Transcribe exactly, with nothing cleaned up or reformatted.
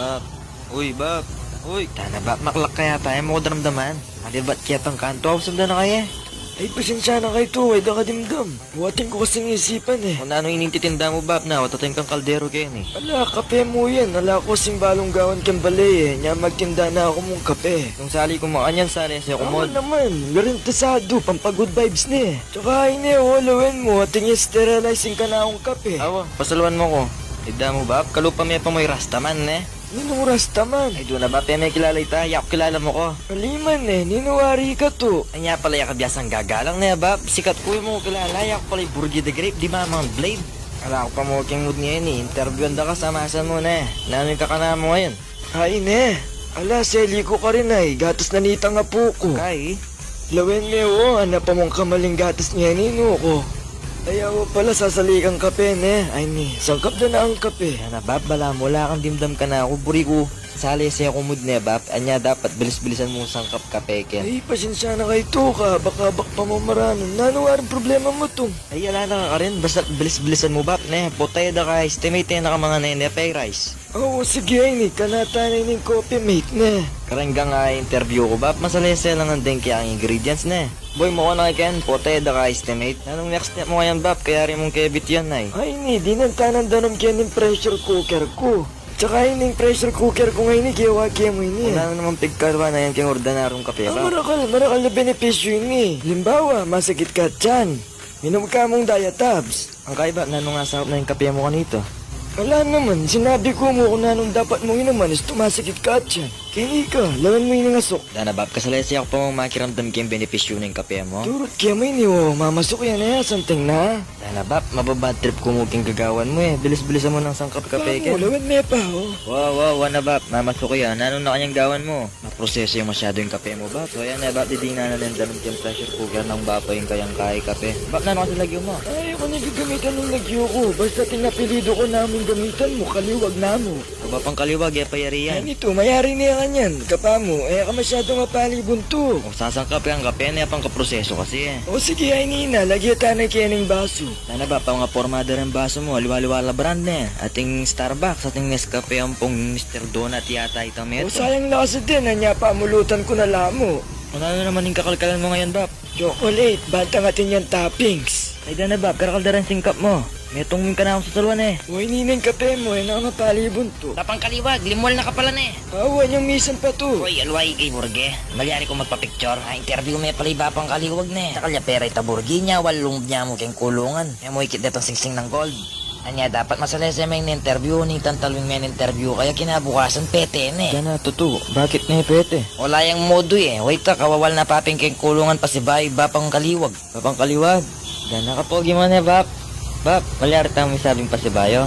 Bap. Uy, Bap. Uy, tana, Bap, maklak ka yata, e mu ku daramdaman. Adir ba't ketang kantu, ausam da na kaya? Ay, pasensya na kay Tutu, e da ka dimdam. Atin ku kasing isipan e. Kung nanu ining titinda mu, Bap, na, wata tayang kaldero keni. Ala, kape mu yan. Ala ku kasing balung gawan keng bale e. Nya magtinda na ku mung kape. Nung sali ku makanyan, sali se ku mod. Awa naman, garantisadu, pampa-good vibes ne. Tsaka ine, o, lawen mu, atin ya sterilizing kanakung kape. Awa, pasaluan mu ku. Tinda mu, Bap, kalupa me pa mu i Rastaman, ne? Ninung Rastaman? Ay, dana, Bap, e me kilala ita, ya ku kilala mu ku. Aliman e, ninu wari katu? Anya pala ya kabiasang gagalang ne, Bap, sikat ku, e mu ku kilala, ya ku pala i Burgi the Grape, di Mamang Blade. Ala ku pa mu keng mood ngeni, interviewan da ka, samasan mu ne. Nanu ing kakana mu ngeni? Ay ne, ala, seli ku karin ay, gatas na nitang apu ku. Kay? Lawen me, o, ana pa mung kamaling gatas ngeni, nu ku. Ay, awa pala, sasali kang kape ne. Ay ni, sangkap da na ang kape. Tana, Bap, balamu ala kang dimdam kanaku, buri ku sali se ku mood ne, Bap. Anya dapat bilis-bilisan mung sangkap kape ken. Ay, pasensya na kay Tutu, kabak-kabak pa mu maranun. Nanu waring problema mu, Tung? Ay, ala na ka karin, basta bilis-bilisan mu, Bap, ne. Potay da ka estimate e, na ka mangan ne, ne, pay rice. O, sige, ay ni, kanatan na ining Coffee Mate ne. Kareng gang interview ku, Bap, masalese la ngan deng kayang ingredients ne. Boy, mukha na keken, potay da ka estimate. Nanung next step mu ngeni, Bap? Kayari mung kebit yan, ay. Ay ni, dinan tanan danum keng pressure cooker ku. Tsaka ining pressure cooker ku ngeni, gewa ke mu ini. Wala na namang pigkaluan na yan keng ordinaryung kape, Bap. Marakal, marakal na benepisyu ini. Limbawa, masakit ka tiyan. Minum ka mung Diatabs. Ang kaibat, nanung asaup na ing kape mu kanita? Ala naman, sinabi ku mu kung nanung dapat mung inuman istu masakit ka tiyan. Keni ka, lawen mu ining asuk. Dana, Bap, kasalese aku pa mung makiramdam keng benepisyu ning kape mu. Turut ke mu ini, o, mamasuk yan e, santing na. Dana, Bap, mababad trip ku mu keng gagawan mu e. Bilis-bilisan mu nang sangkap kape ken. Lawen me pa, o. Wa, wa, wa na, Bap, mamasuk yan. Nanung na kanyang gawan mu? Maproseso yang masyadu ing kape mu, Bap. So, yan e, Bap, didinan na neng danum keng pressure cooker nang Bapa ing kayang kape. Bap, nanu kasi lagyu mu? Ay, aku na gagamitan ing lagyu ku. Basta ing apelyidu ku namu ing gamitan mu, Kaliwag namu. O, Bapang Kaliwag, e pa yari yan. Ay, nitu, mayari ne kanyan. Kapa mu, e ka masyadung mapali buntu. O, sasangkap yang kape ne, apang kaproseso kasi e. O, sige, ay nina, lagyan ta na keni ing basu. Dana, Bap, pang aporma da ring basu mu, aliwa-aliwa la brand ne. Ating Starbucks, ating Nescafe, ampong Mister Donut yata ita metung. O, sayang na kasi din, anya pamulutan ku na la mu. O, nanu naman ing kakalkalan mu ngeni, Bap? Chocolate, bantang atin yang toppings. Ay, dana, Bap, karakal da ring singkap mu. Metung ing kanakung sasaluan e. Uy, nineng, kape mu e, na ka mapali buntu. Bapang Kaliwag, limual na ka pala ne. Awa, anyang misan pa tu. Uy, alway kay Burge. Malyari kung magpa-picture. A, interview me pala i Bapang Kaliwag ne. Dakal ya pera ita Burge, nya walung nya mu keng kulungan. E mu ikit detang singsing nang gold. Anya dapat masalese me ing interview, nitang talwing me interview, kaya kinabukasan pete ne. Dana, tutu, bakit ne pete? Wala yang modu e. Wait a, kawawal na paping keng kulungan pasibayu i Bapang Kaliwag. Bapang Kaliwag, dana, kapogi mu ne, Bap. Bap, malyari tang misabing pasibayu.